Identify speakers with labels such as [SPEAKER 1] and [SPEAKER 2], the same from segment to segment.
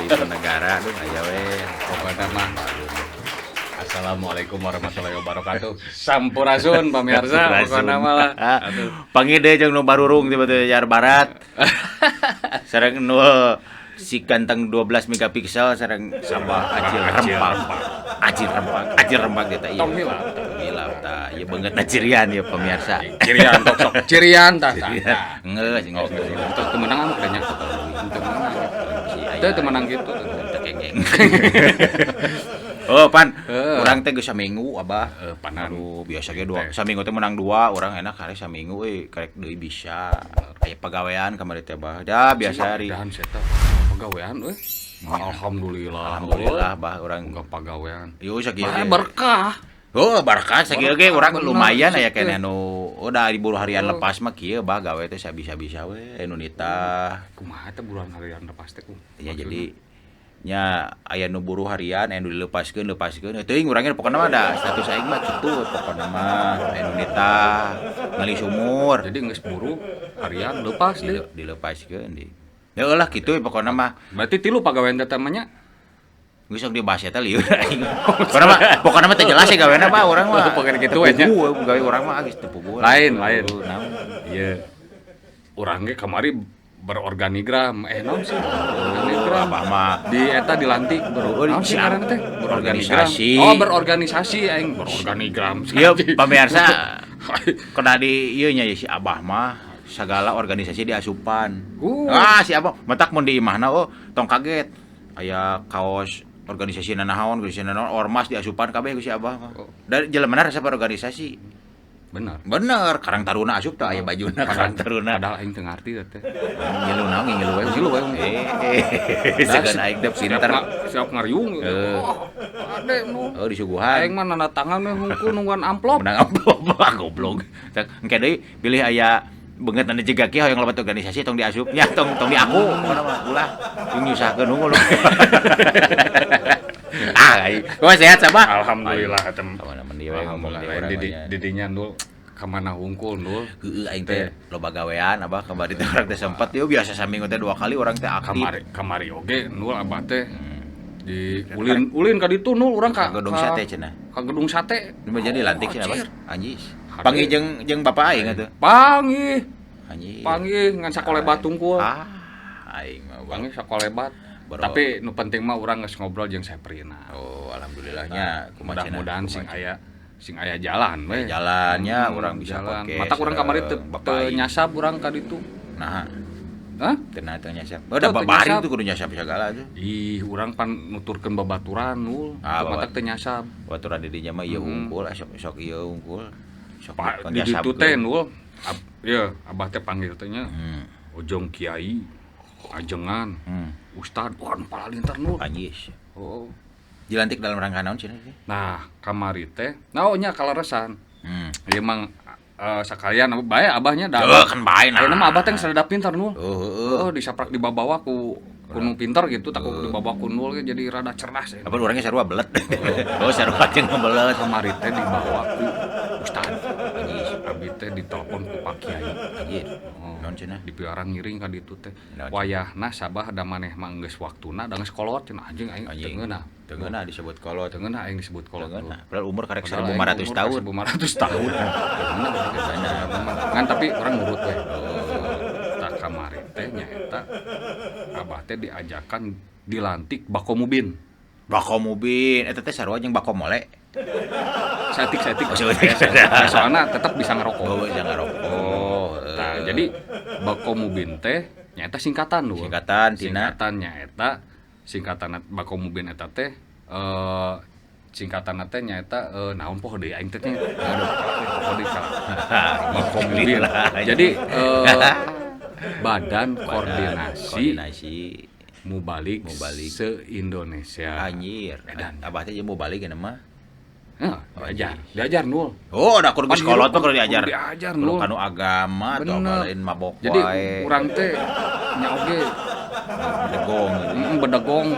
[SPEAKER 1] Ibu negara duh aya we.
[SPEAKER 2] Pokokna mah Assalamualaikum warahmatullahi wabarakatuh. Sampurasun pamirsa, pokokna mah lah. Aduh.
[SPEAKER 1] Panggil deh jeung nu barurung tiba-tiba Jawa Barat. Sareng nu si ganteng 12 megapiksel sareng
[SPEAKER 2] Sabah
[SPEAKER 1] acil
[SPEAKER 2] Acil
[SPEAKER 1] rempang.
[SPEAKER 2] Rempang.
[SPEAKER 1] Acil rempang, acil rempang kita ieu.
[SPEAKER 2] Tong hilap.
[SPEAKER 1] Tong hilap tah. Ieu beungeutna cirian ieu pemirsa.
[SPEAKER 2] Cirian tok sok cirian tah tah.
[SPEAKER 1] Geus
[SPEAKER 2] Oh,
[SPEAKER 1] geus.
[SPEAKER 2] teu teu meunang anu teh nya. Teu meunang.
[SPEAKER 1] Si
[SPEAKER 2] Teu teu meunang kitu.
[SPEAKER 1] Teu kengeng. Oh, pan.
[SPEAKER 2] Heeh.
[SPEAKER 1] Urang teh geus saminggu abah.
[SPEAKER 2] Panan.
[SPEAKER 1] Aduh, biasa ge dua.
[SPEAKER 2] Teh.
[SPEAKER 1] Saminggu teh menang dua, urang enak hari saminggu euy, karek deui bisa. Aya pagawean kamari teh bah. Dah biasa hari.
[SPEAKER 2] Dan saya teh pagawean euy. Alhamdulillah.
[SPEAKER 1] Alhamdulillah bah urang.
[SPEAKER 2] Enggak pagawean.
[SPEAKER 1] Yo sakieu
[SPEAKER 2] Bah,
[SPEAKER 1] ge.
[SPEAKER 2] berkah.
[SPEAKER 1] Oh, berkah sakieu ge urang
[SPEAKER 2] Bener,
[SPEAKER 1] lumayan aya
[SPEAKER 2] sakieu.
[SPEAKER 1] keneh nu udah di buruh harian
[SPEAKER 2] Oh.
[SPEAKER 1] lepas mah kieu bah gawe teh sabisa-bisa we nu nitah.
[SPEAKER 2] Kumaha teh buruan harian lepas teh ku?
[SPEAKER 1] Ya jadi nya aya nu buruh harian aya nu dilepaskeun lepaskeun teuing urang ge pokona mah da status aing mah kitu pokona mah aya nu nitah ngali sumur.
[SPEAKER 2] Jadi geus buruh harian lepas deui.
[SPEAKER 1] Dilepaskeun di. Ya lah kitu pokona mah
[SPEAKER 2] Berarti tilu pagawean teh mah nya.
[SPEAKER 1] geus sok dibahas eta lieur aing. Pokona mah teu jelas ya gawena mah urang mah.
[SPEAKER 2] Pokona kitu we nya.
[SPEAKER 1] Teu puguh gawe urang mah geus teu puguh.
[SPEAKER 2] Lain, lain.
[SPEAKER 1] Naon?
[SPEAKER 2] Iya. Urang ge kamari berorganigram naon sih? Organigram.
[SPEAKER 1] Abah mah
[SPEAKER 2] Di eta dilantik
[SPEAKER 1] Oh,
[SPEAKER 2] naon sih
[SPEAKER 1] siap.
[SPEAKER 2] ngaranna teh? Berorganigram.
[SPEAKER 1] Organisasi.
[SPEAKER 2] Oh, berorganisasi aing berorganigram.
[SPEAKER 1] Ieu pamirsa kena di ieu nya si Abah mah segala organisasi diasupan. Ah si Abah matak mun di imahna oh tong kaget. Aya kaos organisasi nanaon, organisasi nanaon, ormas diasupan kabeh ku si Abah mah.
[SPEAKER 2] Oh.
[SPEAKER 1] Da jelema resep organisasi.
[SPEAKER 2] Bener.
[SPEAKER 1] Bener, Karang Taruna asup tah aya bajuna Karang Taruna.
[SPEAKER 2] Padahal aing teu ngarti teh.
[SPEAKER 1] Ngilu naon ngilu we.
[SPEAKER 2] Ngilu we.
[SPEAKER 1] Segan aing teh pinter.
[SPEAKER 2] Siap ngariung.
[SPEAKER 1] Heeh.
[SPEAKER 2] Oh, ade nu.
[SPEAKER 1] Oh disuguhan.
[SPEAKER 2] Aing mah nanda tangan we hungkul nungguan amplop.
[SPEAKER 1] Menang amplop ah, goblok. Engke deui bilih aya beungeut anu jiga kieu hoyong lebet organisasi tong diasup nya tong tong diaku pokona mah ulah jeung nyusahkeun unggul. Ah, aing. Kumaha sehat sama?
[SPEAKER 2] Alhamdulillah tem.
[SPEAKER 1] Sama meni we ngomong
[SPEAKER 2] Alhamdulillah
[SPEAKER 1] deui urang
[SPEAKER 2] di
[SPEAKER 1] mah nya.
[SPEAKER 2] didinya nul ka mana hungkul nul.
[SPEAKER 1] Heueuh aing teh loba gawean abah kamari teh urang teh sempet ieu biasa saminggu teh dua kali urang teh aktif.
[SPEAKER 2] Kamari kamari oge nul abah teh di ulin ulin ka ditu nul urang ka
[SPEAKER 1] Ka gedung sate cenah.
[SPEAKER 2] Ka gedung sate.
[SPEAKER 1] Nu jadi lantik cenah abah.
[SPEAKER 2] Anjir.
[SPEAKER 1] Anjis. Panggih jeung jeung bapak aing atuh.
[SPEAKER 2] Panggih.
[SPEAKER 1] Anjis.
[SPEAKER 2] Panggih ngan sakolebat tungkul.
[SPEAKER 1] Ah, aing mah bang.
[SPEAKER 2] Panggih sakolebat.
[SPEAKER 1] Boro.
[SPEAKER 2] Tapi nu penting mah urang geus ngobrol jeung Seprina.
[SPEAKER 1] Oh, alhamdulillahnya kumaha cenah,
[SPEAKER 2] Mudah-mudahan sing
[SPEAKER 1] kumaha
[SPEAKER 2] aya sing aya jalan we.
[SPEAKER 1] Jalannya urang bisa
[SPEAKER 2] jalan.
[SPEAKER 1] podcast.
[SPEAKER 2] Matak urang kamari teu
[SPEAKER 1] sareng bapak
[SPEAKER 2] teu
[SPEAKER 1] aing.
[SPEAKER 2] nyasab urang ka ditu.
[SPEAKER 1] Nah,
[SPEAKER 2] Hah?
[SPEAKER 1] teu teu nyasab. Oh, da
[SPEAKER 2] Teu, teu
[SPEAKER 1] babari
[SPEAKER 2] nyasab.
[SPEAKER 1] tuh kudu nyasab segala tuh.
[SPEAKER 2] Ih, urang pan nuturkeun babaturan nul.
[SPEAKER 1] Ah,
[SPEAKER 2] Teu matak teu nyasab.
[SPEAKER 1] Baturan di dinya mah ieu unggul, sok sok ieu unggul. Sok
[SPEAKER 2] Pak
[SPEAKER 1] kon
[SPEAKER 2] di ditu
[SPEAKER 1] nyasabkeun.
[SPEAKER 2] teh nul. Ieu abah teh panggil teh nya. Ojong kiai, ajengan, ustad, wah nu palalinter nul.
[SPEAKER 1] Anjis.
[SPEAKER 2] Oh.
[SPEAKER 1] Dilantik dalam rangka naon cenah teh?
[SPEAKER 2] Nah, kamari teh, nah oh nya kaleresan. Ieu mang sakalian bae abahnya da.
[SPEAKER 1] Heuh, kan bae nah.
[SPEAKER 2] Ayeuna mah abah teh geus rada pinter nul.
[SPEAKER 1] Oh, heueuh.
[SPEAKER 2] Heeh, disaprak dibabawa ku nu pinter gitu, tak ku dibawa ku nul ge jadi rada cerdas ya.
[SPEAKER 1] Apa orangnya sarua belet. Oh, sarua jeung ngebelet.
[SPEAKER 2] Kamari teh dibawa ku ustad.
[SPEAKER 1] Anjis.
[SPEAKER 2] Abi teh ditelepon ku Pak Kiai.
[SPEAKER 1] Anjir.
[SPEAKER 2] Oh.
[SPEAKER 1] Naon cenah?
[SPEAKER 2] Dipiarang ngiring ka ditu teh.
[SPEAKER 1] Naon?
[SPEAKER 2] Wayahna sabah da maneh mah geus waktuna da geus kolot cenah anjing aing teu
[SPEAKER 1] Anjing.
[SPEAKER 2] ngeunah.
[SPEAKER 1] Teu ngeunah disebut kolot.
[SPEAKER 2] Teu ngeunah aing disebut kolot.
[SPEAKER 1] Teu ngeunah. Padahal umur karek
[SPEAKER 2] Padahal aing
[SPEAKER 1] 1500
[SPEAKER 2] umur
[SPEAKER 1] tahun.
[SPEAKER 2] 1500 tahun. Teu ngeunah. Ngan tapi orang nurut we. Tak kamari teh nyaeta abah teh diajakan dilantik Bakomubin.
[SPEAKER 1] Bakomubin eta teh sarua jeung Bakomole.
[SPEAKER 2] Saeutik-saeutik.
[SPEAKER 1] Oh, saeutik.
[SPEAKER 2] Soalna tetep bisa ngerokok.
[SPEAKER 1] Oh, bisa ngerokok.
[SPEAKER 2] Nah, jadi Bakomubin teh nyaeta singkatan lho.
[SPEAKER 1] Singkatan tina
[SPEAKER 2] Singkatan nyaeta singkatan Bakomubin eta teh singkatan teh nyaeta naon poho deui aing teh nya. Aduh, poho deui salah. Bakomubin. Jadi Badan Koordinasi
[SPEAKER 1] Koordinasi
[SPEAKER 2] Mubalig,
[SPEAKER 1] Mubalig.
[SPEAKER 2] Se-Indonesia.
[SPEAKER 1] Anjir.
[SPEAKER 2] Edan.
[SPEAKER 1] Abah teh jeung mubalig ieu mah.
[SPEAKER 2] Heh, diajar, diajar nul.
[SPEAKER 1] Oh, da kudu geus
[SPEAKER 2] Pan
[SPEAKER 1] kolot
[SPEAKER 2] hirup
[SPEAKER 1] mah kudu diajar.
[SPEAKER 2] Kudu diajar,
[SPEAKER 1] Kudu
[SPEAKER 2] nul.
[SPEAKER 1] Kanu agama atau
[SPEAKER 2] Bener.
[SPEAKER 1] apa lain mabok
[SPEAKER 2] Jadi
[SPEAKER 1] wae.
[SPEAKER 2] Urang teh nya oge
[SPEAKER 1] Bedegong gitu.
[SPEAKER 2] Bedegong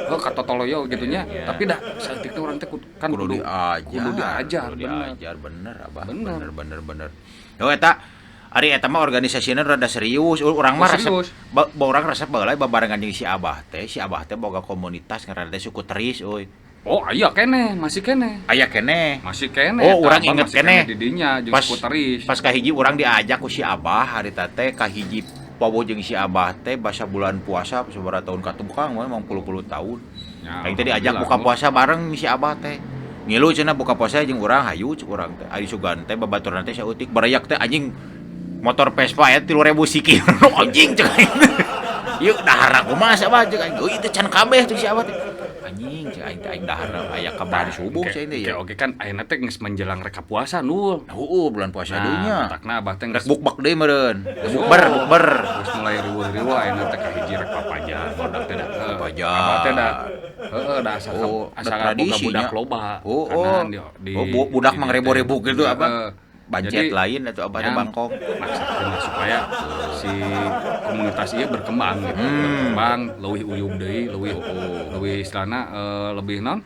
[SPEAKER 2] heuh katotoloyo gitu nya.
[SPEAKER 1] Iya.
[SPEAKER 2] Tapi dah saeutik teh urang teh kan
[SPEAKER 1] Kudu diajar.
[SPEAKER 2] Kudu diajar,
[SPEAKER 1] Kudu
[SPEAKER 2] bener.
[SPEAKER 1] diajar bener Abah.
[SPEAKER 2] Bener.
[SPEAKER 1] Bener bener bener. Yo eta ari eta mah organisasina rada serius. Urang mah
[SPEAKER 2] Oh,
[SPEAKER 1] resep
[SPEAKER 2] serius.
[SPEAKER 1] Urang resep baheula babarengan jeung si Abah teh. Si Abah teh boga komunitas ngaranna teh Suku Teris euy.
[SPEAKER 2] Oh, aya keneh, masih keneh.
[SPEAKER 1] Aya keneh.
[SPEAKER 2] Masih keneh.
[SPEAKER 1] Oh,
[SPEAKER 2] Eta
[SPEAKER 1] urang
[SPEAKER 2] Abah
[SPEAKER 1] inget
[SPEAKER 2] masih
[SPEAKER 1] keneh.
[SPEAKER 2] di dinya jeung
[SPEAKER 1] Pas
[SPEAKER 2] skuteris.
[SPEAKER 1] pas kahiji urang diajak ku si Abah harita teh kahiji pawoh jeung si Abah teh basa bulan puasa sabaraha tahun ka tukang we emang puluh-puluh tahun.
[SPEAKER 2] Ya,
[SPEAKER 1] Aing teh diajak buka
[SPEAKER 2] alhamdulillah.
[SPEAKER 1] puasa bareng si Abah teh. Ngilu cenah buka puasa jeung urang hayu cek urang teh. Ari sugan teh babaturan teh saeutik barayak teh anjing motor Vespa aya 3000 siki. Anjing cek aing. Ieu dahar kumaha si Abah cek aing. Euy teh can kabeh cek si Abah teh. Anjing cek aing teh aing dahar aya kabar subuh
[SPEAKER 2] Oke,
[SPEAKER 1] cek aing teh
[SPEAKER 2] oke,
[SPEAKER 1] ya.
[SPEAKER 2] oke kan ayeuna teh geus menjelang reka puasa nul.
[SPEAKER 1] Heueuh bulan puasa deui nya.
[SPEAKER 2] Nah, matakna Abah teh
[SPEAKER 1] Rek
[SPEAKER 2] geus
[SPEAKER 1] bukbak deui meureun. Bukber, bukber.
[SPEAKER 2] geus mulai riweuh-riweuh ayeuna teh kahiji rek papajar barudak teh da.
[SPEAKER 1] Papajar.
[SPEAKER 2] Abah teh da heeh da asa
[SPEAKER 1] Oh,
[SPEAKER 2] asa
[SPEAKER 1] da
[SPEAKER 2] boga
[SPEAKER 1] tradisi
[SPEAKER 2] budak
[SPEAKER 1] nya.
[SPEAKER 2] loba.
[SPEAKER 1] Oh,
[SPEAKER 2] Karena
[SPEAKER 1] oh.
[SPEAKER 2] di
[SPEAKER 1] Oh, budak
[SPEAKER 2] di
[SPEAKER 1] mah
[SPEAKER 2] dieu teh.
[SPEAKER 1] ribu-ribu gitu apa?
[SPEAKER 2] Heeh.
[SPEAKER 1] Bancet
[SPEAKER 2] Jadi,
[SPEAKER 1] lain atau apa ada
[SPEAKER 2] ya,
[SPEAKER 1] bangkong.
[SPEAKER 2] Maksakeun lah supaya si komunitas ieu berkembang gitu. Berkembang leuwih uyub deui, leuwih leuwih istilahna lebih naon?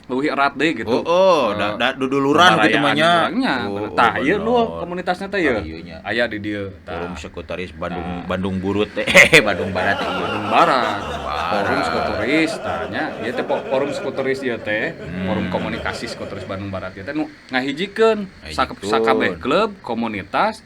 [SPEAKER 2] Leuwih erat deui gitu.
[SPEAKER 1] Oh, oh, da duduluran gitu mah nya.
[SPEAKER 2] Orangnya.
[SPEAKER 1] Oh,
[SPEAKER 2] Tah,
[SPEAKER 1] oh,
[SPEAKER 2] ieu
[SPEAKER 1] bener.
[SPEAKER 2] nu komunitasnya teh ieu.
[SPEAKER 1] Tah, ieu nya.
[SPEAKER 2] Aya di dieu. Tah.
[SPEAKER 1] Forum Sekretaris Bandung Bandung Burut teh, Bandung Barat teh ieu.
[SPEAKER 2] Bandung Barat.
[SPEAKER 1] Barat.
[SPEAKER 2] Forum Skuteris tanya, ieu teh forum Skuteris ieu teh, forum komunikasi Skuteris Bandung Barat ieu teh nu ngahijikeun
[SPEAKER 1] Ngahijikeun.
[SPEAKER 2] sakabeh klub, komunitas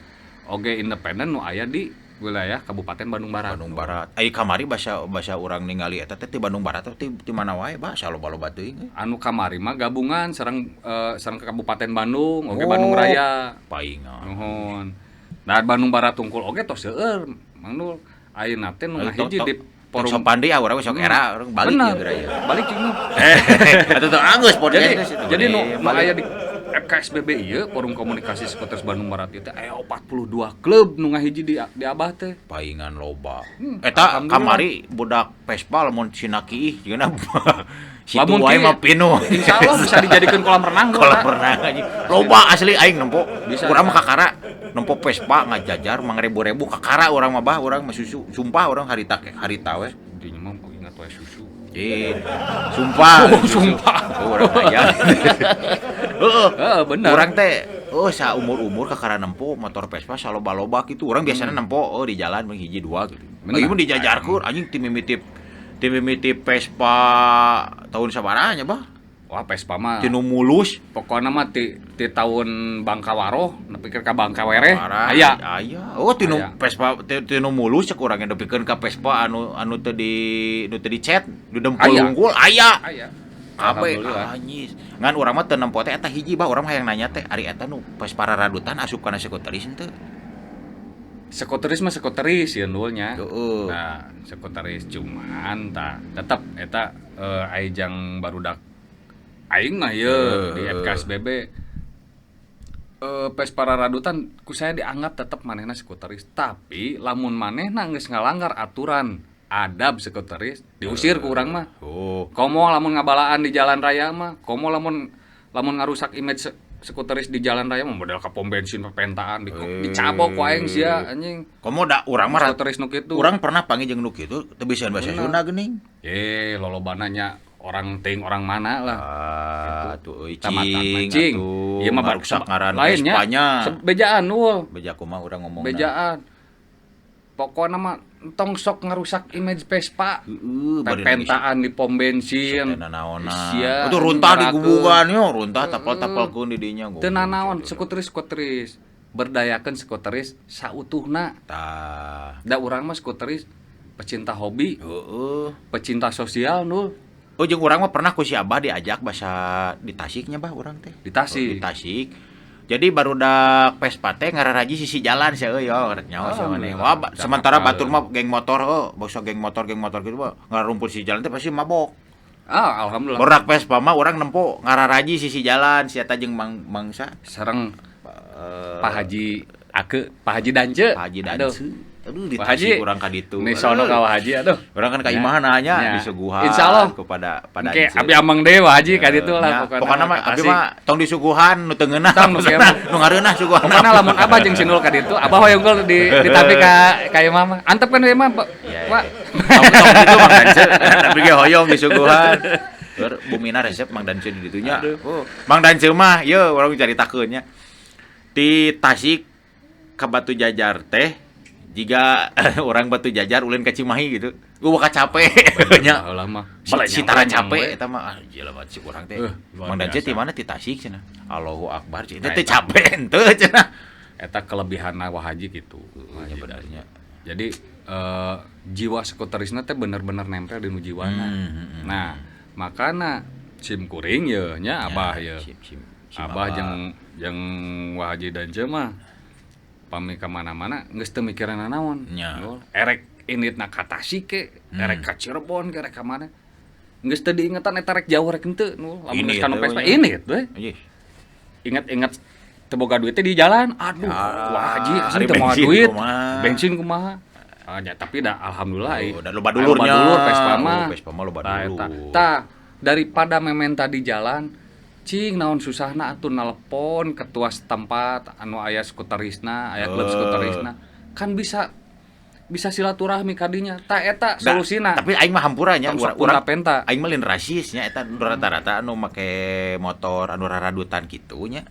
[SPEAKER 2] oge independen nu aya di wilayah Kabupaten Bandung Barat.
[SPEAKER 1] Bandung Barat. Ai kamari basa basa urang ningali eta teh ti Bandung Barat teh ti mana wae bah saloba-loba teuing euy.
[SPEAKER 2] Anu kamari mah gabungan sareng sareng ke Kabupaten Bandung, oge
[SPEAKER 1] Oh.
[SPEAKER 2] Bandung Raya.
[SPEAKER 1] Paingan.
[SPEAKER 2] Nuhun. Nah, Bandung Barat tungkul oge tos seueur, Mang Nul. Ayeuna teh nu ngahiji di
[SPEAKER 1] forum
[SPEAKER 2] forum
[SPEAKER 1] sopan deui ah urang we sok era urang balik
[SPEAKER 2] Bener.
[SPEAKER 1] ya geura ya.
[SPEAKER 2] Balik jeung nu.
[SPEAKER 1] Atuh teu anggeus podcast
[SPEAKER 2] Jadi
[SPEAKER 1] teh situ.
[SPEAKER 2] jadi nu nu
[SPEAKER 1] Balik.
[SPEAKER 2] aya di FKSBB ieu Forum Komunikasi Skuteris Bandung Barat ieu teh aya 42 klub nu ngahiji di Abah teh.
[SPEAKER 1] Paingan loba. Eta
[SPEAKER 2] alhamdulillah.
[SPEAKER 1] kamari budak Vespa lamun sinaki ih jeung situ
[SPEAKER 2] Lamun
[SPEAKER 1] wae
[SPEAKER 2] kieu,
[SPEAKER 1] mah pinuh.
[SPEAKER 2] Insya Allah bisa dijadikan kolam renang
[SPEAKER 1] Kolam
[SPEAKER 2] Kak.
[SPEAKER 1] renang anjing. Loba asli aing nempo.
[SPEAKER 2] Bisa.
[SPEAKER 1] Urang mah kakara nempo Vespa ngajajar mangrebu-rebu kakara urang mah bah urang mah susu sumpah urang harita harita we.
[SPEAKER 2] Dinya mah ingat wae susu.
[SPEAKER 1] Ih, sumpah.
[SPEAKER 2] Oh, sumpah.
[SPEAKER 1] Oh, urang aya. Heeh.
[SPEAKER 2] Heeh, bener.
[SPEAKER 1] Urang teh oh saumur-umur kakara nempo motor Vespa saloba-loba gitu. Urang biasanya nempo oh di jalan mah hiji dua gitu.
[SPEAKER 2] Bener.
[SPEAKER 1] Oh, ieu mah dijajarkeun anjing ti mimiti Vespa tahun sabaraha nya bah?
[SPEAKER 2] Wah, Vespa mah.
[SPEAKER 1] Tinu mulus.
[SPEAKER 2] Pokokna mah ti tahun Bangkawaroh nepikeun ka Bangkawereh.
[SPEAKER 1] Parah.
[SPEAKER 2] Aya.
[SPEAKER 1] Aya. Oh, tinu
[SPEAKER 2] Aya.
[SPEAKER 1] Vespa tinu mulus cek urang nepikeun ka Vespa anu anu teu di nu teu dicet, di dempul
[SPEAKER 2] Aya.
[SPEAKER 1] unggul aya.
[SPEAKER 2] Aya.
[SPEAKER 1] Kabeh
[SPEAKER 2] Alhamdulillah.
[SPEAKER 1] anjis. Ngan urang mah teu nempo teh eta hiji bah urang mah hayang nanya teh ari eta nu Vespa raradutan asup kana sekretaris henteu.
[SPEAKER 2] Sekoteris mah sekoteris ya nulnya.
[SPEAKER 1] Heeh.
[SPEAKER 2] Nah, sekoteris cuman tah tetep eta ai jang barudak aing mah ye di FKSBB Vespa raradutan ku saya dianggap tetep manehna sekoteris, tapi lamun manehna geus ngalanggar aturan adab sekoteris diusir ku urang mah.
[SPEAKER 1] Oh.
[SPEAKER 2] Komo lamun ngabalaan di jalan raya mah, komo lamun lamun ngarusak image skuteris di jalan raya mah model ka pom bensin pepentaan di, dicabok ku aing sia anjing.
[SPEAKER 1] Komo da urang mah
[SPEAKER 2] Skuteris nu kitu.
[SPEAKER 1] urang pernah panggil jeung nu kitu teu bisa bahasa Sunda geuning.
[SPEAKER 2] Ye, lolobana nya orang ting orang mana lah.
[SPEAKER 1] Ah, tuh euy
[SPEAKER 2] Tamatan
[SPEAKER 1] cing
[SPEAKER 2] mancing.
[SPEAKER 1] atuh.
[SPEAKER 2] Ieu mah
[SPEAKER 1] Ngaruksak ngaran
[SPEAKER 2] lainnya.
[SPEAKER 1] Vespanya.
[SPEAKER 2] Bejaan nul.
[SPEAKER 1] Beja kumaha urang ngomongna.
[SPEAKER 2] Bejaan. Pokokna mah entong sok ngarusak image Vespa.
[SPEAKER 1] Heeh, bari
[SPEAKER 2] Pepentaan di pom bensin.
[SPEAKER 1] Teu nanaonan.
[SPEAKER 2] Sia,
[SPEAKER 1] Itu runtah di
[SPEAKER 2] ngerakeun.
[SPEAKER 1] gubugan yo, runtah tapal-tapalkeun di dinya.
[SPEAKER 2] Teu nanaon skuteris-skuteris. Berdayakeun skuteris sautuhna.
[SPEAKER 1] Tah.
[SPEAKER 2] Da urang mah skuteris pecinta hobi,
[SPEAKER 1] Heeh.
[SPEAKER 2] pecinta sosial nul.
[SPEAKER 1] Oh, jeung urang mah pernah ku si Abah diajak basa di Tasiknya bah urang teh.
[SPEAKER 2] Di Tasik.
[SPEAKER 1] Oh, di Tasik. Jadi barudak Vespa teh ngararaji sisi jalan sia euy yo rek nyaho sia maneh. Wah, sementara batur mah geng motor oh, bangsa geng motor gitu mah ngarumpul sisi jalan teh pasti mabok.
[SPEAKER 2] Ah, alhamdulillah.
[SPEAKER 1] Barudak Vespa mah urang nempo ngararaji sisi jalan sia eta jeung mang mangsa
[SPEAKER 2] Sareng Pak Haji Ake, Pak Haji Dance.
[SPEAKER 1] Pak Haji
[SPEAKER 2] Aduh.
[SPEAKER 1] Dance. Aduh di Tasik urang ka ditu.
[SPEAKER 2] Ni sono ka Wa Haji atuh.
[SPEAKER 1] Urang kan ka imahna nya disuguhan
[SPEAKER 2] insyaallah
[SPEAKER 1] kepada pada
[SPEAKER 2] Oke, abi amang deui Wa Haji ka ditu lah
[SPEAKER 1] pokona. Pokona mah abi mah tong disuguhan nu teu ngeunah. Nu ngareunah suguhan.
[SPEAKER 2] Pokona lamun abah jeung si Nul ka ditu, abah hoyong gol ditapi ka imah mah. Antep kan ieu mah, Pak.
[SPEAKER 1] Tong ditu Mang Dance. Tapi ge hoyong disuguhan. Bumina resep Mang Dance di ditunya. Oh, Mang Dance mah ieu urang caritakeun nya. Ti Tasik ka Batu Jajar teh jika orang Batu Jajar ulin ka Cimahi gitu. Gua bakal capek nya.
[SPEAKER 2] Lama.
[SPEAKER 1] Si tara capek eta mah ah jelema si urang teh. Mang Dance ti mana ti Tasik cenah. Allahu akbar cenah teh capek henteu cenah.
[SPEAKER 2] Eta kelebihanna Wa Haji gitu.
[SPEAKER 1] Nya benernya.
[SPEAKER 2] Jadi jiwa skuterisna teh bener-bener nempel di nu jiwana. Nah, makana sim kuring ye nya abah ye. Abah jeung Wa Haji Dance mah pami ka mana-mana geus teu mikiran naon. Erek inditna ka Tasik ke, erek ka Cirebon ke, erek ka mana. Geus teu diingetan eta rek jauh rek henteu nu lamun geus ka nu Vespa indit we. Ingat-ingat teu boga duit teh di jalan. Aduh, Wa Haji asli teu mawa duit. Bensin kumaha? Ya, tapi dah alhamdulillah
[SPEAKER 1] oh, loba dulurnya.
[SPEAKER 2] Loba dulur Vespa mah.
[SPEAKER 1] Oh, Vespa mah loba dulur.
[SPEAKER 2] Tah, daripada mementa di jalan, cing naon susahna atuh nelpon ketua setempat anu aya skuterisna, aya klub skuterisna. Kan bisa silaturahmi kadinya. Tah eta solusina.
[SPEAKER 1] Tapi aing mah hampura nya urang aing mah lain rasis nya eta rata-rata anu make motor anu raradutan kitu nya.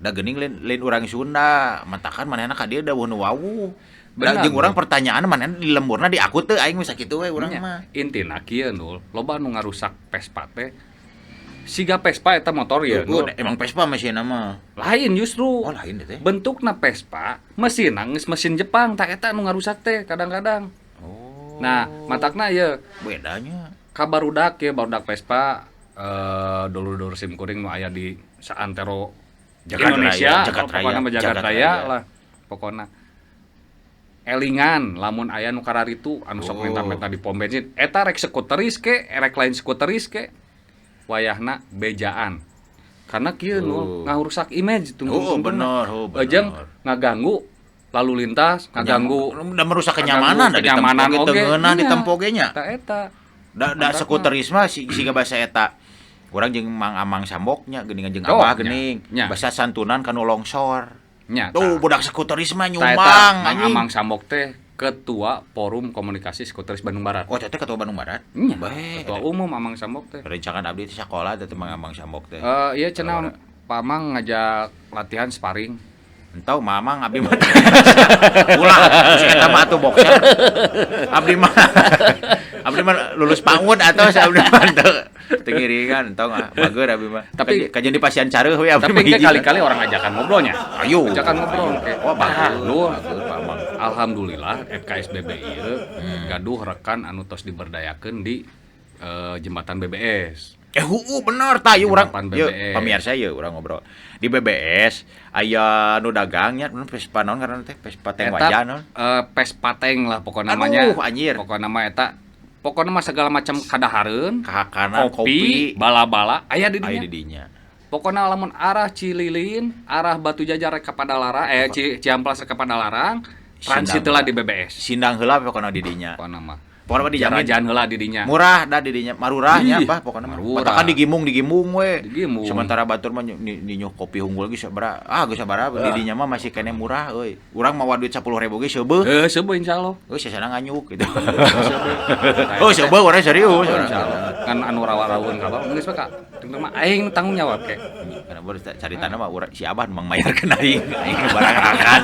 [SPEAKER 1] Da geuning lain urang Sunda, matakan manehna ka dieu da weuh nu wawuh. Benar, jeung urang pertanyaan manehna di lemburna di aku teu aing mah sakitu we urang mah.
[SPEAKER 2] Intina kieu Nul, loba anu ngarusak Vespa teh. Siga Vespa eta motor ya.
[SPEAKER 1] Emang Vespa mesinna mah.
[SPEAKER 2] Lain justru.
[SPEAKER 1] Oh, lain teh.
[SPEAKER 2] Bentukna Vespa, mesinna geus mesin Jepang, tah eta anu ngarusak teh kadang-kadang.
[SPEAKER 1] Oh.
[SPEAKER 2] Nah, matakna ieu
[SPEAKER 1] bedanya.
[SPEAKER 2] Ka barudak ye barudak Vespa dulur-dulur sim kuring nu aya di saantero Indonesia, pokona mah jagat raya lah. Pokona elingan lamun aya nu kararitu anu sok menta-menta di pom bensin eta rek skuteris ke rek lain skuteris ke wayahna bejaan karena kieu nu ngarusak image tungtung-tungtung
[SPEAKER 1] bener
[SPEAKER 2] jeung ngaganggu lalu lintas ngaganggu
[SPEAKER 1] udah merusak kenyamanan da ditempo ge teu ngeunah ditempo ge nya
[SPEAKER 2] ta eta
[SPEAKER 1] da skuteris mah siga basa eta urang jeung Mang Amang Samboknya geuningan jeung Abah geuning basa santunan kanu longsor.
[SPEAKER 2] Nya,
[SPEAKER 1] tuh budak skuteris mah nyumbang.
[SPEAKER 2] Mang Amang Sambok teh ketua Forum Komunikasi Skuteris Bandung Barat.
[SPEAKER 1] Oh, teh ketua Bandung Barat?
[SPEAKER 2] Nya. Ketua umum Amang Sambok teh.
[SPEAKER 1] Rencangan abdi teh sakola teh Mang Amang Sambok teh.
[SPEAKER 2] Iya cenah Pak Amang ngajak latihan sparring.
[SPEAKER 1] Entau Mamang abdi mah. Ulah, si eta mah atuh boxer. Abdi mah lulus PAUD atau abdi mah teu ngiringan entau mah bager abdi mah.
[SPEAKER 2] Tapi
[SPEAKER 1] kajian di pasian careuh we abdi.
[SPEAKER 2] Tapi kali-kali orang ajakan ngobrolnya.
[SPEAKER 1] Ayo.
[SPEAKER 2] Ajakan ngobrol oke.
[SPEAKER 1] Wah, bagus.
[SPEAKER 2] Bagus Pak Mang. Alhamdulillah FKSBB ieu gaduh rekan anu tos diberdayakeun di jembatan BBS.
[SPEAKER 1] Bener tah ieu urang ieu pamirsa ieu urang ngobrol. Di BBS aya nu dagangnya nu Vespa naon ngaranna teh Vespa teng wajah naon?
[SPEAKER 2] Vespa teng lah pokona namanya.
[SPEAKER 1] Aduh anjir.
[SPEAKER 2] Pokona mah eta pokona mah segala macam kadahareun,
[SPEAKER 1] kahakana, kopi,
[SPEAKER 2] bala-bala aya di dinya.
[SPEAKER 1] Aya di dinya.
[SPEAKER 2] Pokona lamun arah Cililin, arah Batu Jajar ka Padalarang, Ciamplas ka Padalarang, transit lah di BBS.
[SPEAKER 1] Sindang heula pokona di dinya.
[SPEAKER 2] Pokona mah.
[SPEAKER 1] Pokona mah dijamin
[SPEAKER 2] jajan heula di dinya.
[SPEAKER 1] Murah da di dinya, marurahnya bah pokona mah. Patakan digimung we.
[SPEAKER 2] Digimung.
[SPEAKER 1] Sementara batur mah ninyuh kopi unggul ge sabaraha. Ah geus sabaraha di dinya mah masih keneh murah euy. Urang mawa duit 10.000 ge seubeuh.
[SPEAKER 2] Heuh, seubeuh insyaallah.
[SPEAKER 1] Heuh sesana nganyuk gitu. Oh seubeuh urang serius
[SPEAKER 2] insyaallah. Kan anu rawa-rawun ka bawah geus we ka. Tungtung mah aing tanggung jawab ke.
[SPEAKER 1] Karena baru cari tanah mah urang si Abah mang mayarkeun aing, aing barang-akan.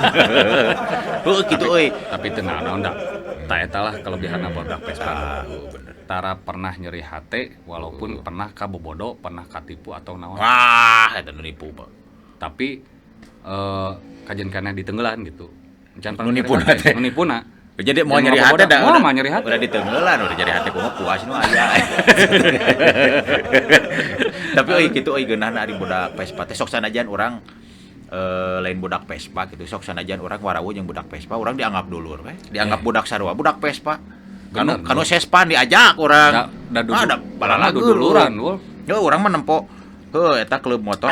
[SPEAKER 1] Heuh kitu euy.
[SPEAKER 2] Tapi teu naon da. Ta eta lah kelebihan barudak Vespa.
[SPEAKER 1] Bener.
[SPEAKER 2] Tara pernah nyeri hate walaupun pernah kabobodo, pernah katipu atau naon.
[SPEAKER 1] Wah, eta nu nipu, Pak.
[SPEAKER 2] Tapi kajen kana ditenggelan gitu. Can
[SPEAKER 1] nu nipuna teh.
[SPEAKER 2] Nu nipuna.
[SPEAKER 1] Jadi mau nyeri hate da.
[SPEAKER 2] Mau nyeri hate.
[SPEAKER 1] Udah ditenggelan, udah nyeri hate kumaha puas nu aya. Tapi euy kitu euy geunahna ari budak Vespa teh sok sanajan urang lain budak Vespa gitu sok sanajan urang warawuh jeung budak Vespa urang dianggap dulur we dianggap budak sarua budak Vespa kanu sespan diajak urang
[SPEAKER 2] da
[SPEAKER 1] balalageun
[SPEAKER 2] duluran
[SPEAKER 1] Yo urang mah nempo heuh eta klub motor.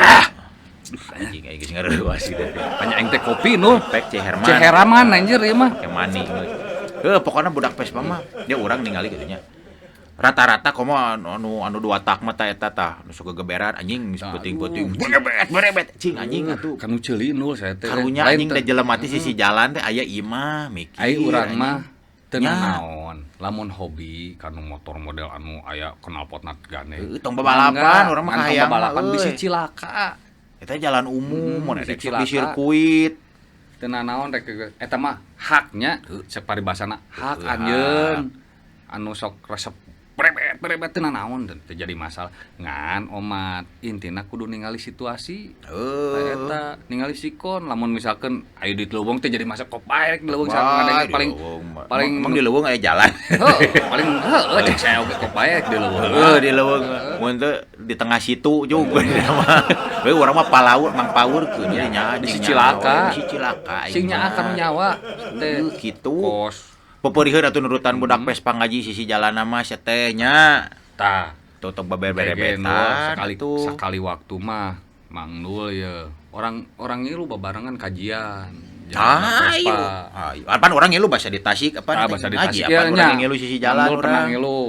[SPEAKER 1] Anjing aing geus ngareuwas gitu.
[SPEAKER 2] Banyak aing teh kopi nu.
[SPEAKER 1] Pek Ceherman.
[SPEAKER 2] Ceheraman anjir ieu mah.
[SPEAKER 1] Kemani. Heuh, pokoknya budak Vespa mah dia urang ningali kitu nya. Rata-rata komo anu anu dua tak mah ta eta tah nu sok gegeberan anjing geus peuting-peuting. Berebet berebet cing anjing atuh.
[SPEAKER 2] Kanu ceuli nul saya teh.
[SPEAKER 1] Karunya anjing teh jelema teh sisi jalan teh aya imah mikir.
[SPEAKER 2] Ai urang mah teu naon. Lamun hobi kanu motor model anu aya knalpotna gane.
[SPEAKER 1] Heuh, tong babalapan urang mah kahayang.
[SPEAKER 2] Babalapan bisi cilaka.
[SPEAKER 1] Eta jalan umum, mun di sirkuit.
[SPEAKER 2] Teu naon rek eta mah haknya cek paribasana hak anjeun anu sok resep berebet teu naon teu jadi masalah. Ngan omat intina kudu ningali situasi. Eta ningali sikon lamun misalkan aya di leuweung teh jadi masa kok bae di leuweung sareng paling paling
[SPEAKER 1] emang di leuweung aya jalan.
[SPEAKER 2] Heuh, paling heuh cek saya oge kok bae di leuweung.
[SPEAKER 1] Heuh, di leuweung. Mun teu di tengah situ juga mah. Heuh, urang mah palaur mang paurkeun nya
[SPEAKER 2] di cilaka.
[SPEAKER 1] Di cilaka.
[SPEAKER 2] Sing nyaah kanu nyawa teh
[SPEAKER 1] kitu. Kos peperiheun atuh nurutan budak Vespa ngaji sisi jalan mah sia teh nya.
[SPEAKER 2] Tah,
[SPEAKER 1] tutup beber-berebetan
[SPEAKER 2] sekali sekali waktu mah Mang Nul ya. Orang ngilu babarengan kajian.
[SPEAKER 1] Ayo. Ayo. Apaan orang ngilu bahasa di Tasik apaan
[SPEAKER 2] bahasa di
[SPEAKER 1] ngaji
[SPEAKER 2] Tasik
[SPEAKER 1] apaan orang ngilu sisi jalan
[SPEAKER 2] Nul pernah ngilu.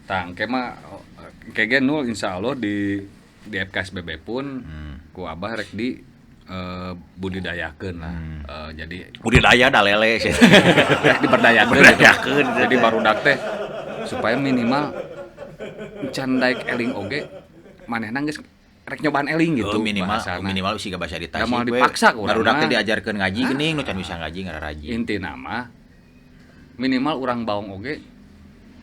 [SPEAKER 2] Tah engke mah engke ge Nul insyaallah di FKSBB pun ku Abah rek di budidayakeun lah. Jadi
[SPEAKER 1] budidaya da lele sih.
[SPEAKER 2] Diberdayakeun. Jadi barudak teh supaya minimal can daek eling oge manehna geus rek nyobaan eling gitu.
[SPEAKER 1] Minimal minimal siga basa di Tasik.
[SPEAKER 2] Moal dipaksa ku urang.
[SPEAKER 1] Barudak teh diajarkeun ngaji geuning nu can bisa ngaji ngararaji.
[SPEAKER 2] Intina mah minimal urang baong oge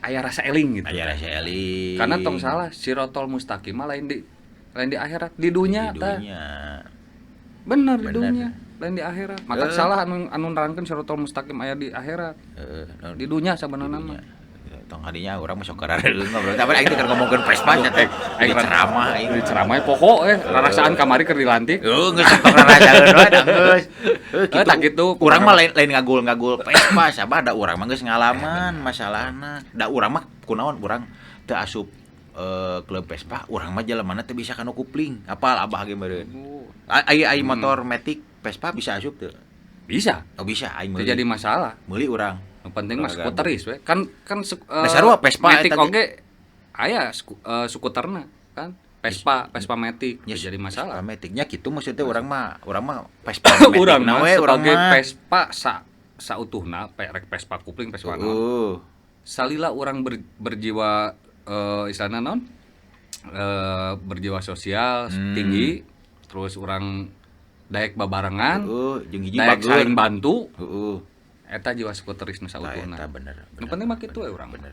[SPEAKER 2] aya rasa eling gitu.
[SPEAKER 1] Aya rasa eling.
[SPEAKER 2] Karena tong salah sirotol mustaqim mah lain di akhirat, di dunya tah. Bener di dunia, lain di akhirat. Maka salah anu nerangkeun sirotol mustaqim aya di akhirat. Di dunia sabenerna mah.
[SPEAKER 1] Tong hadinya urang mah sok karareung ngobrol. Tapi aing teh keur ngomongkeun Vespa nya teh. Aing ceramah aing.
[SPEAKER 2] Di ceramah pokok rarasaan kamari keur dilantik.
[SPEAKER 1] Heuh geus tong rarasaeun we da geus. Heuh
[SPEAKER 2] kitu.
[SPEAKER 1] Urang mah lain ngagul-ngagul Vespa sabah da urang mah geus ngalaman masalahna. Da urang mah kunaon urang teu asup klub Vespa, urang mah jelemana teu bisa kanu kupling. Apal abah ge meureun. Ai motor matic Vespa bisa asup teu?
[SPEAKER 2] Bisa.
[SPEAKER 1] Oh bisa aing meuli.
[SPEAKER 2] Teu jadi masalah.
[SPEAKER 1] Meuli urang.
[SPEAKER 2] Nu penting mah skuteris we. Kan
[SPEAKER 1] sarua Vespa
[SPEAKER 2] matic oge aya skuterna kan. Vespa matic teu jadi masalah.
[SPEAKER 1] Vespa matic-nya kitu maksudnya urang mah Vespa matic
[SPEAKER 2] urang mah sebagai Vespa sautuhna rek Vespa kupling Vespa naon. Salila urang berjiwa istilahna naon? Berjiwa sosial tinggi, terus urang daek babarengan,
[SPEAKER 1] jeung hiji
[SPEAKER 2] daek saling bantu. Eta jiwa skuteris nu sautuhna.
[SPEAKER 1] Eta bener.
[SPEAKER 2] Nu penting mah kitu we urang. Bener.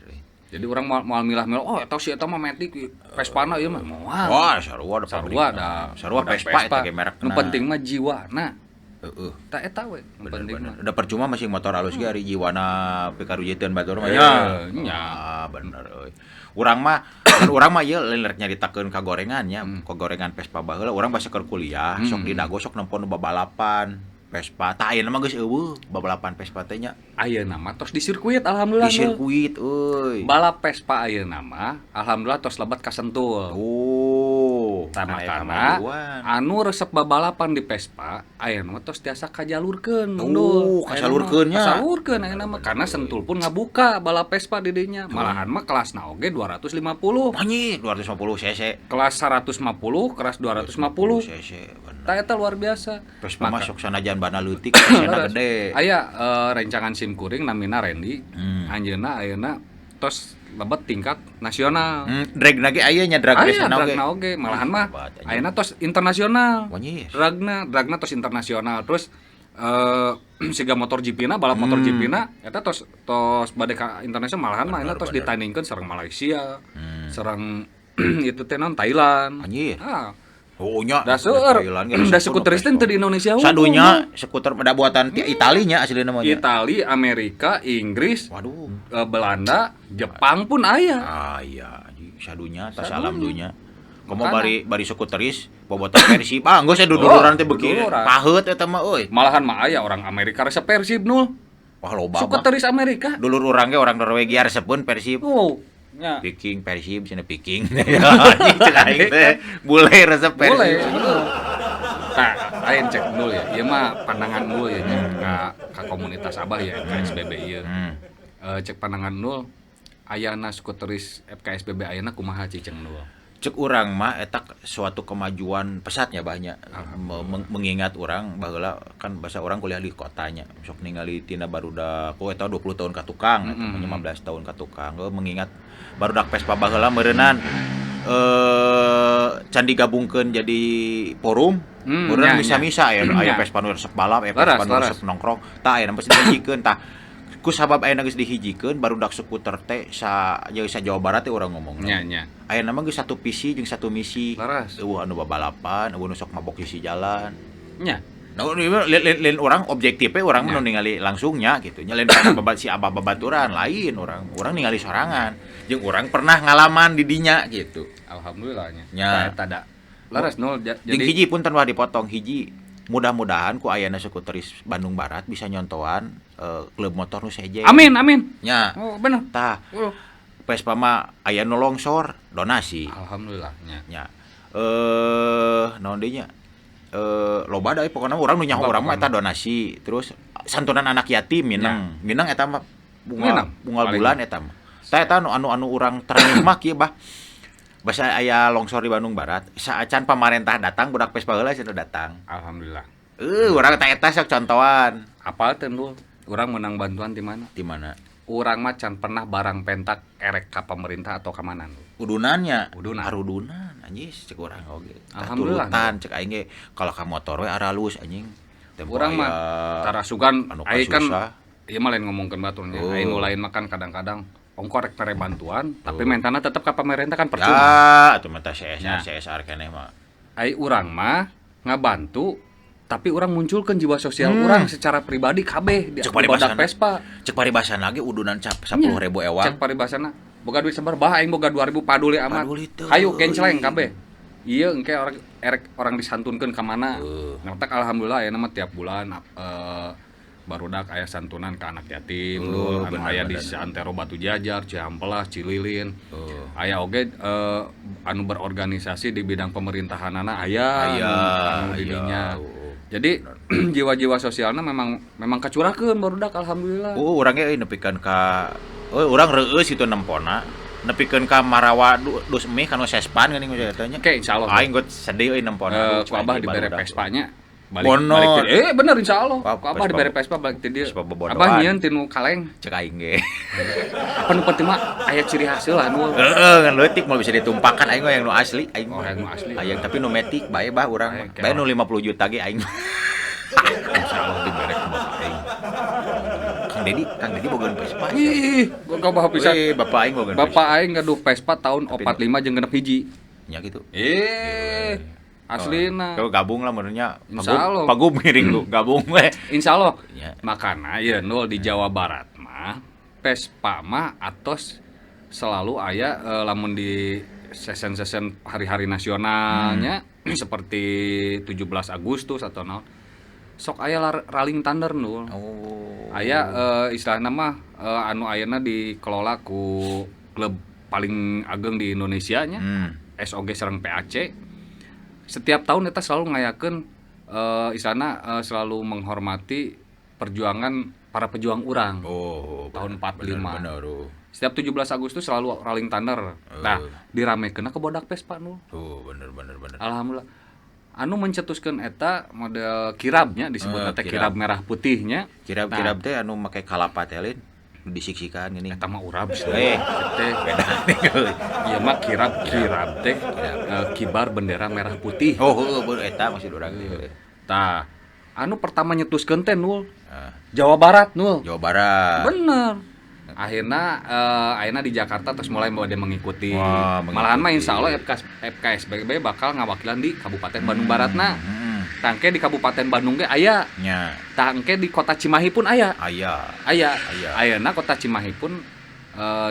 [SPEAKER 2] Jadi urang moal milah-milah, oh eta si eta mah matic Vespana ieu mah moal.
[SPEAKER 1] Wah, sarua da sarua da. Sarua Vespa eta ge merekna.
[SPEAKER 2] Nu penting mah jiwana.
[SPEAKER 1] Heeh.
[SPEAKER 2] Tah eta we nu penting mah.
[SPEAKER 1] Udah percuma masih motor alus ge ari jiwana pikarujiteun batur mah nya.
[SPEAKER 2] Nya.
[SPEAKER 1] Bener euy. Urang mah kan urang mah ieu lain rek nyaritakeun kagorengan nya, kagorengan Vespa baheula urang basa keur kuliah, sok di Dago sok nempo nu babalapan Vespa. Tah ayeuna mah geus eueuh babalapan Vespa teh nya.
[SPEAKER 2] Ayeuna mah tos di sirkuit alhamdulillah.
[SPEAKER 1] Di sirkuit euy.
[SPEAKER 2] Balap Vespa ayeuna mah alhamdulillah tos lebat ka Sentul.
[SPEAKER 1] Oh,
[SPEAKER 2] tah makana anu resep babalapan di Vespa ayeuna mah tos tiasa kajalurkeun.
[SPEAKER 1] Oh, kasalurkeun nya.
[SPEAKER 2] Kasalurkeun ayeuna mah karena Sentul pun ngabuka balap Vespa di dinya. Malahan mah kelasna oge 250.
[SPEAKER 1] Anjir, 250 cc.
[SPEAKER 2] Kelas 150, kelas 250
[SPEAKER 1] cc. Bener.
[SPEAKER 2] Tah eta luar biasa.
[SPEAKER 1] Vespa mah sok sanajan bana leutik cc-na gede.
[SPEAKER 2] Aya rencangan sim kuring namina Randy. Anjeunna ayeuna tos lebet tingkat nasional.
[SPEAKER 1] Dragna ge aya nya drag race
[SPEAKER 2] na oge. Dragna oge malahan mah ayeuna tos internasional. Dragna tos internasional. Terus siga motor GP-na balap motor GP-na eta tos bade ka internasional malahan mah ayeuna tos ditandingkeun sareng Malaysia, sareng itu teh naon Thailand.
[SPEAKER 1] Anjir.
[SPEAKER 2] Ah.
[SPEAKER 1] Oh nya.
[SPEAKER 2] Da seueur. Da skuteris teh di Indonesia.
[SPEAKER 1] Sadunya skuter da buatan Itali nya aslina mah nya.
[SPEAKER 2] Itali, Amerika, Inggris,
[SPEAKER 1] waduh,
[SPEAKER 2] Belanda, Jepang pun aya.
[SPEAKER 1] Aya, sadunya tas alam dunya. Komo bari skuteris bobotoh Persib. Ah, geus duduluran teh beuki paheut eta mah euy.
[SPEAKER 2] Malahan mah aya orang Amerika resep Persib nul.
[SPEAKER 1] Wah loba.
[SPEAKER 2] Skuteris Amerika.
[SPEAKER 1] Dulur urang ge orang Norwegia resepeun Persib.
[SPEAKER 2] Oh. Ya.
[SPEAKER 1] Viking Persib cenah Viking. Anjing cek aing teh bule resep Persib.
[SPEAKER 2] Bule. Tah, lain cek nul ya. Ieu mah pandangan nul ya nya ka komunitas Abah ya FKSBB ieu. Cek pandangan nul ayana skuteris FKSBB ayana kumaha ciceng nul?
[SPEAKER 1] Cek urang mah eta suatu kemajuan pesatnya banyak mengingat urang baheula kan bahasa urang kuliah di kotanya sok ningali tina barudak oh eta 20 tahun ka tukang eta 15 tahun ka tukang. Oh, mengingat barudak Vespa baheula meureunnan can digabungkeun jadi forum. Meureun misa-misa aya aya Vespa nu resep balap, aya Vespa nu resep nongkrong. Tah aya pasti dihijikeun tah. Ku sabab aya geus dihijikeun barudak skuter teh sa jeung sa Jawa Barat teh urang ngomongna.
[SPEAKER 2] Nya nya.
[SPEAKER 1] Aya nama geus satu visi jeung satu misi.
[SPEAKER 2] Leres.
[SPEAKER 1] Eueuh anu babalapan, eueuh nu sok mabok sisi jalan.
[SPEAKER 2] Nya.
[SPEAKER 1] Nah, lain urang objektifnya urang mah nu ningali langsungnya gitu. Nya lain pada babat si abah babaturan, lain urang. Urang ningali sorangan. Jeung urang pernah ngalaman di dinya gitu.
[SPEAKER 2] Alhamdulillah nya.
[SPEAKER 1] Nya.
[SPEAKER 2] Eta da. Leres nul
[SPEAKER 1] Jeung
[SPEAKER 2] jadi
[SPEAKER 1] hiji punten wah dipotong hiji. Mudah-mudahan ku ayana skuteris Bandung Barat bisa nyontohan klub motor nu sejen.
[SPEAKER 2] Amin amin.
[SPEAKER 1] Nya.
[SPEAKER 2] Oh, bener.
[SPEAKER 1] Tah,
[SPEAKER 2] Oh.
[SPEAKER 1] Vespa mah aya nu longsor, donasi.
[SPEAKER 2] Alhamdulillah nya.
[SPEAKER 1] Nya. Naon deui nya? Loba da pokona urang nu nyaho urang mah eta donasi. Terus santunan anak yatim minang. Minang eta mah bunga bunga bulan eta mah. Tah eta anu anu urang terenyuh mah kieu bah. Basa aya longsor di Bandung Barat, saacan pamarentah datang budak Vespa heula cenah datang.
[SPEAKER 2] Alhamdulillah.
[SPEAKER 1] Urang teh eta sok contohan.
[SPEAKER 2] Apal teh nul? Urang menang bantuan di mana?
[SPEAKER 1] Di mana?
[SPEAKER 2] Urang mah can pernah barang pentak erek ka pemerintah atau ka mana.
[SPEAKER 1] Udunannya.
[SPEAKER 2] Udunan.
[SPEAKER 1] Arudunan anjing cek urang oge.
[SPEAKER 2] Alhamdulillah.
[SPEAKER 1] Turutan cek aing ge kalau ka motor we aralus anjing.
[SPEAKER 2] Urang mah tarasugan aing kan ieu mah lain ngomongkeun batur nya. Aing nu lain mah kan kadang-kadang ongkor rek mere bantuan, tapi mentana tetep ka pemerintah kan percuma.
[SPEAKER 1] Ya, atuh menta CSR CSR keneh mah.
[SPEAKER 2] Ai urang mah ngabantu tapi urang munculkeun jiwa sosial urang secara pribadi kabeh di badak Vespa.
[SPEAKER 1] Cek paribasana lagi udunan cap 10.000 ewang.
[SPEAKER 2] Cek paribasana boga duit sabar bah aing boga 2.000 paduli amat. Hayu genceleng kabeh. Ieu engke orang erek orang disantunkeun ka mana. Ngertek alhamdulillah aya mah tiap bulan barudak aya santunan ka anak yatim, anu aya di Santero Batu Jajar, Cihampelas, Cililin. Aya oge anu berorganisasi di bidang pemerintahanana aya anu di dinya. Jadi jiwa-jiwa sosialna memang kacurakeun barudak alhamdulillah.
[SPEAKER 1] Oh, urang ge nepikeun ka urang reueus itu nempona. Nepikeun ka marawa dus mie kanu sespan geuning eta nya.
[SPEAKER 2] Oke, insyaallah.
[SPEAKER 1] Aing geus sedih euy nempona.
[SPEAKER 2] Ku abah dibere Vespa nya. Balik bener insyaallah. Ku abah dibere Vespa balik ti dieu. Abah nyieun tinu kaleng.
[SPEAKER 1] Cek aing ge.
[SPEAKER 2] Apa nu penting mah aya ciri khas lah nu.
[SPEAKER 1] Heeh, ngan leutik moal bisa ditumpakan aing mah yang nu asli aing.
[SPEAKER 2] Oh, yang nu asli.
[SPEAKER 1] Aya tapi nu metik bae bah urang mah. Bae nu 50 juta ge aing.
[SPEAKER 2] Insyaallah dibere ku bapak aing.
[SPEAKER 1] Kang Dedi boga Vespa.
[SPEAKER 2] Ih, gua bawa pisan.
[SPEAKER 1] Bapak aing boga Vespa.
[SPEAKER 2] Bapak aing gaduh Vespa tahun 45 jeung 61.
[SPEAKER 1] Nya kitu.
[SPEAKER 2] Aslina.
[SPEAKER 1] Kalau gabung lah menurutnya.
[SPEAKER 2] Insyaallah.
[SPEAKER 1] Pagub miring lu, gabung we.
[SPEAKER 2] Insyaallah.
[SPEAKER 1] Ya.
[SPEAKER 2] Makana ya nul di Jawa Barat mah Vespa mah atos selalu aya lamun di sesen-sesen hari-hari nasionalnya seperti 17 Agustus atau naon. Sok aya Rolling Thunder nul.
[SPEAKER 1] Oh.
[SPEAKER 2] Aya istilahna mah anu ayeuna dikelola ku klub paling ageng di Indonesia nya. SOG sareng PAC. Setiap tahun eta selalu ngayakeun isana selalu menghormati perjuangan para pejuang urang.
[SPEAKER 1] Oh,
[SPEAKER 2] tahun 45.
[SPEAKER 1] Bener, oh.
[SPEAKER 2] Setiap 17 Agustus selalu Rolling Thunder. Nah, diramekeunna ke bodak Vespa nu.
[SPEAKER 1] Oh, bener.
[SPEAKER 2] Alhamdulillah. Anu mencetuskeun eta model kirabnya disebut teh kirab merah putihnya.
[SPEAKER 1] Kirab-kirab teh anu make kalapa teh lain disiksikan gini.
[SPEAKER 2] Eta mah urab sih. Teh beda. Ieu mah kirab-kirab teh kibar bendera merah putih.
[SPEAKER 1] Oh, heueuh eta maksud urang teh.
[SPEAKER 2] Tah, anu pertama nyetuskeun teh nul. Jawa Barat nul.
[SPEAKER 1] Jawa Barat.
[SPEAKER 2] Bener. Akhirna ayeuna di Jakarta terus mulai mau dia mengikuti.
[SPEAKER 1] Wah, mengikuti.
[SPEAKER 2] Malahan mah insyaallah FKSBB bakal ngawakilan di Kabupaten Bandung Baratna. Tangke di Kabupaten Bandung ge aya.
[SPEAKER 1] Nya.
[SPEAKER 2] Tangke di Kota Cimahi pun aya.
[SPEAKER 1] Aya.
[SPEAKER 2] Aya. Ayeuna Kota Cimahi pun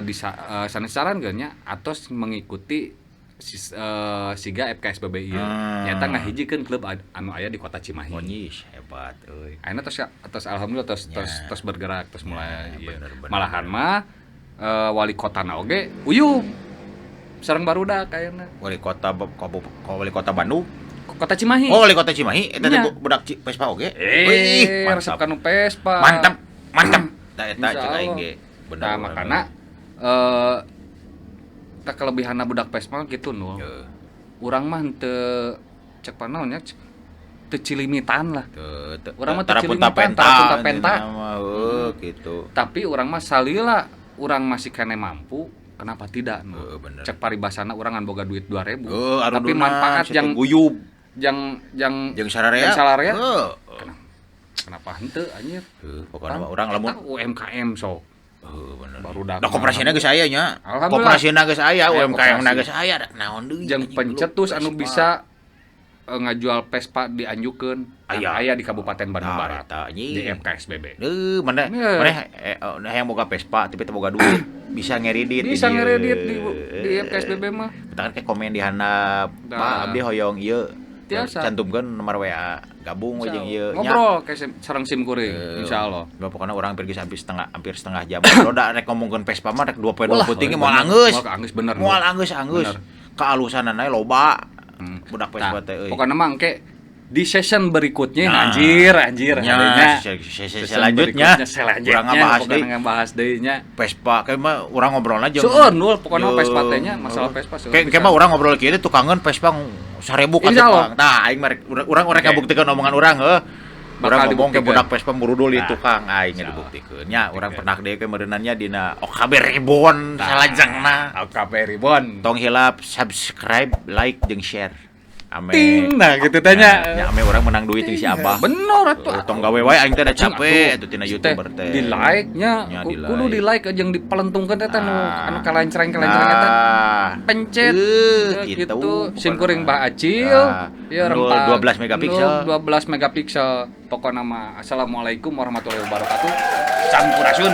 [SPEAKER 2] di sanes-saran geus nya atos mengikuti siga FKSBB ieu. Nyata ngahijikeun klub anu aya di Kota Cimahi.
[SPEAKER 1] Monyis hebat euy.
[SPEAKER 2] Ayeuna tos alhamdulillah tos bergerak tos mulai ieu.
[SPEAKER 1] Bener.
[SPEAKER 2] Malahan mah wali kotana oge uyuh sareng barudak ayeuna.
[SPEAKER 1] Wali kota Bandung.
[SPEAKER 2] Kota Cimahi.
[SPEAKER 1] Oh, wali kota Cimahi eta teh
[SPEAKER 2] Nya.
[SPEAKER 1] Budak Vespa oge.
[SPEAKER 2] Eh, resep
[SPEAKER 1] mantap.
[SPEAKER 2] Kanu Vespa.
[SPEAKER 1] Mantap, mantap. Tah eta
[SPEAKER 2] Insya
[SPEAKER 1] cek aing
[SPEAKER 2] Allah.
[SPEAKER 1] ge. Bener.
[SPEAKER 2] Nah,
[SPEAKER 1] Bener.
[SPEAKER 2] makana tah kelebihanna budak Vespa gitu, Nul.
[SPEAKER 1] Heeh.
[SPEAKER 2] Urang mah henteu cek panaon nya, teu cilimitan lah.
[SPEAKER 1] Teu teu
[SPEAKER 2] Urang mah teu
[SPEAKER 1] tara punta
[SPEAKER 2] cilimitan,
[SPEAKER 1] penta.
[SPEAKER 2] tara punta penta.
[SPEAKER 1] Heuh, gitu.
[SPEAKER 2] Tapi urang mah salila urang masih kene mampu, kenapa tidak, Nul?
[SPEAKER 1] Heeh, bener.
[SPEAKER 2] Cek paribasana urang ngan boga duit 2000.
[SPEAKER 1] Heuh,
[SPEAKER 2] Tapi
[SPEAKER 1] arudunan,
[SPEAKER 2] manfaat
[SPEAKER 1] situ
[SPEAKER 2] yang
[SPEAKER 1] guyub
[SPEAKER 2] yang
[SPEAKER 1] jeung sararea.
[SPEAKER 2] Jeung sararea.
[SPEAKER 1] Heuh.
[SPEAKER 2] Kenapa henteu anjir?
[SPEAKER 1] Heuh, pokona mah urang lamun
[SPEAKER 2] Eta UMKM sok.
[SPEAKER 1] Heuh, bener.
[SPEAKER 2] Barudak.
[SPEAKER 1] Da koperasina geus aya nya.
[SPEAKER 2] Alhamdulillah.
[SPEAKER 1] Koperasina geus aya,
[SPEAKER 2] Aya
[SPEAKER 1] UMKM na
[SPEAKER 2] koperasi.
[SPEAKER 1] geus aya, da naon deui
[SPEAKER 2] Jeung
[SPEAKER 1] anjing,
[SPEAKER 2] pencetus
[SPEAKER 1] belum
[SPEAKER 2] anu
[SPEAKER 1] Vespa.
[SPEAKER 2] bisa ngajual Vespa dianjukeun.
[SPEAKER 1] Aya.
[SPEAKER 2] Aya di Kabupaten Bandung
[SPEAKER 1] Nah,
[SPEAKER 2] Barat.
[SPEAKER 1] eta, anjing.
[SPEAKER 2] Di FKSBB.
[SPEAKER 1] Deuh, mana
[SPEAKER 2] Iya.
[SPEAKER 1] mana hayang boga Vespa tapi teu boga duit, bisa ngeredit
[SPEAKER 2] Bisa
[SPEAKER 1] di dieu.
[SPEAKER 2] ngeredit di FKSBB mah.
[SPEAKER 1] Bentar kayak komen di handap,
[SPEAKER 2] Nah.
[SPEAKER 1] Pak abdi hoyong ieu.
[SPEAKER 2] Tiasa.
[SPEAKER 1] Cantumkeun nomor WA, gabung we jeung ieu nya.
[SPEAKER 2] Ngobrol kayak sareng sim kuring, insyaallah.
[SPEAKER 1] Bah, pokoknya orang pergi hampir setengah hampir setengah jam. Lo da rek ngomongkeun Vespa mah rek 2 poe 2
[SPEAKER 2] Walah,
[SPEAKER 1] peuting
[SPEAKER 2] bener.
[SPEAKER 1] moal anggeus.
[SPEAKER 2] Moal anggeus, bener.
[SPEAKER 1] Moal anggeus anggeus.
[SPEAKER 2] Bener.
[SPEAKER 1] Kaalusanana loba. Budak Vespa
[SPEAKER 2] Nah,
[SPEAKER 1] teh euy.
[SPEAKER 2] pokoknya mah engke di session berikutnya,
[SPEAKER 1] Nah.
[SPEAKER 2] anjir anjir
[SPEAKER 1] Nya,
[SPEAKER 2] hadenya.
[SPEAKER 1] sesi
[SPEAKER 2] Session
[SPEAKER 1] selanjutnya.
[SPEAKER 2] berikutnya, selanjutnya
[SPEAKER 1] Urang ngabahas
[SPEAKER 2] pokoknya
[SPEAKER 1] deui.
[SPEAKER 2] ngabahas deui nya.
[SPEAKER 1] Vespa kayak mah urang ngobrol aja.
[SPEAKER 2] Seueur, Nul, pokoknya Vespa teh nya, masalah Vespa seueur
[SPEAKER 1] Kayak
[SPEAKER 2] pisan.
[SPEAKER 1] mah urang ngobrol kieu teh tukangeun Vespa 1000 ka
[SPEAKER 2] Insya Allah.
[SPEAKER 1] tukang. Nah, aing mah rek urang urang
[SPEAKER 2] Oke.
[SPEAKER 1] ngabuktikeun omongan urang heuh.
[SPEAKER 2] Bakal
[SPEAKER 1] Urang ngomong ke
[SPEAKER 2] dibuktikan.
[SPEAKER 1] budak Vespa murudul di
[SPEAKER 2] Nah,
[SPEAKER 1] tukang aing
[SPEAKER 2] insya Allah.
[SPEAKER 1] dibuktikeun. Nya urang pernah deui ke meureunannya dina OKB Ribbon
[SPEAKER 2] Nah.
[SPEAKER 1] salajengna.
[SPEAKER 2] OKB Ribbon.
[SPEAKER 1] Tong hilap subscribe, like jeung share. Ame.
[SPEAKER 2] Ting, nah gitu teh nya.
[SPEAKER 1] Nya ame urang menang duit jeung si Abah.
[SPEAKER 2] Bener atuh.
[SPEAKER 1] Tong gawe wae aing teh da
[SPEAKER 2] Anjing,
[SPEAKER 1] capek
[SPEAKER 2] atuh.
[SPEAKER 1] atuh tina YouTuber teh.
[SPEAKER 2] Di like nya,
[SPEAKER 1] Nya, di
[SPEAKER 2] kudu di like jeung dipelentungkeun teh teh nu
[SPEAKER 1] Nah.
[SPEAKER 2] anu kalencreng-kalencreng eta.
[SPEAKER 1] Nah.
[SPEAKER 2] Pencet
[SPEAKER 1] Gitu.
[SPEAKER 2] gitu. Sim kuring Mbah Acil,
[SPEAKER 1] Nah,
[SPEAKER 2] ya
[SPEAKER 1] nul
[SPEAKER 2] rempak
[SPEAKER 1] 12 megapiksel.
[SPEAKER 2] nul 12 megapiksel. Pokokna mah assalamualaikum warahmatullahi wabarakatuh. Sampurasun.